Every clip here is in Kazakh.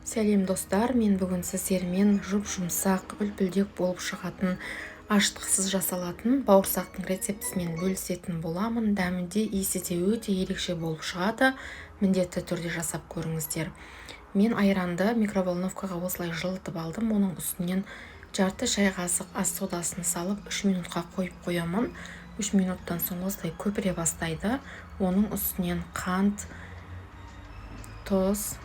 Сәлем достар, мен бүгін сіздермен жұп-жұмсақ, үлпілдек болып шығатын, ашытқысыз жасалатын бауырсақтың рецептісімен бөлісетін боламын. Дәмі де, иісі де өте ерекше болып шығады. Міндетті түрде жасап көріңіздер. Мен айранды микроволновкаға осылай жылытып алдым. Оның үстінен жарты шай қасық ас содасын салып 3 минутқа қойып қоямын. 3 минуттан соң осылай көпіре бастайды. Оның үстінен қант, тұз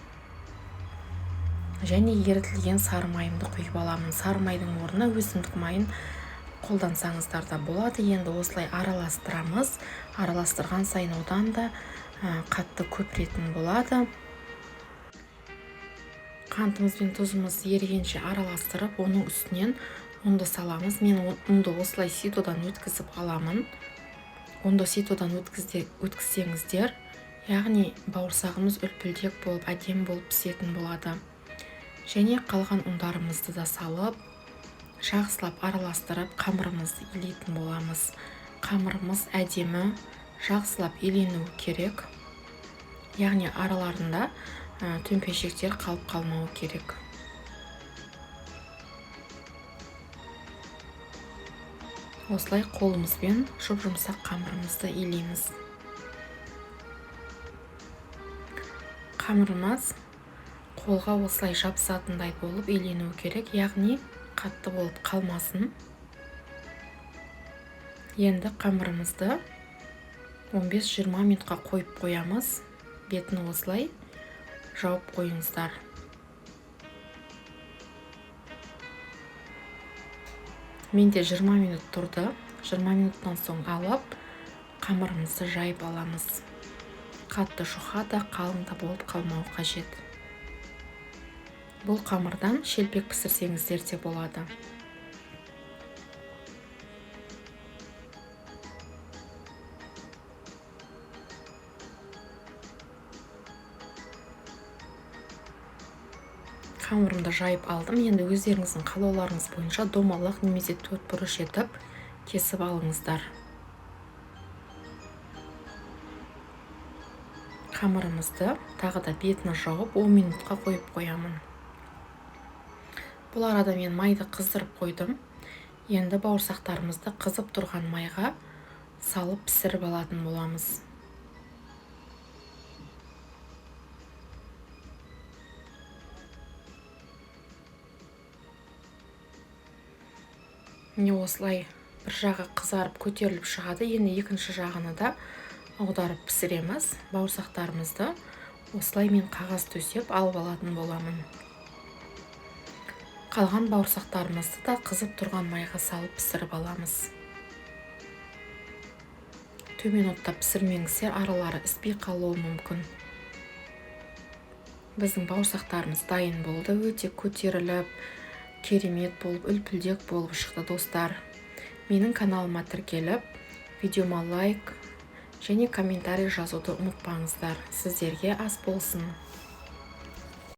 және ерітілген сары майымды құйып аламын. Сары майдың орнына өсімдік майын қолдансаңыздар да болады. Енді осылай араластырамыз. Араластырған сайын одан да қатты көпіретін болады. Қантымыз бен тұзымыз ерігенше араластырып, оның үстінен ұнды саламыз. Мен ұнды осылай ситодан өткізіп аламын. Ұнды ситодан өткізсеңіздер, яғни бауырсағымыз үлпілдек болып, әдемі болып пісетін болады. Және қалған ұндарымызды да салып, жақсылап араластырып, қамырымызды илейтін боламыз. Қамырымыз әдемі, жақсылап иленуі керек. Яғни араларында төмпешіктер қалып қалмауы керек. Осылай қолымызбен жұп-жұмсақ қамырымызды илейміз. Қамырымыз қолға осылай жабысатындай болып иленуі керек, яғни қатты болып қалмасын. Енді қамырымызды 15-20 минутқа қойып қоямыз. Бетін осылай жауып қойыңыздар. Менде 20 минут тұрды. 20 минуттан соң алып, қамырымызды жайып аламыз. Қатты жұқа да, қалың да болып қалмауы қажет. Бұл қамырдан шелпек пісірсеңіздер де болады. Қамырымды жайып алдым. Енді өздеріңіздің қалауларыңыз бойынша домалақ немесе төрт бұрыш етіп кесіп алыңыздар. Қамырымызды тағы да бетін жауып 10 минутқа қойып қоямын. Бұл арада мен майды қыздырып қойдым. Енді бауырсақтарымызды қызып тұрған майға салып пісіріп алатын боламыз. Міне осылай бір жағы қызарып көтеріліп шығады. Енді екінші жағını да аударып пісіреміз. Бауырсақтарымызды осылай мен қағаз төсеп алып алатын боламын. Қалған бауырсақтарымызды да қызып тұрған майға салып пісіріп аламыз. Төмен отта пісірмеңіздер, аралары іспей қалуы мүмкін. Біздің бауырсақтарымыз дайын болды. Өте көтеріліп, керемет болып, үлпілдек болып шықты достар. Менің каналыма тіркеліп, видеома лайк және комментарий жазуды ұмытпаңыздар. Сіздерге ас болсын.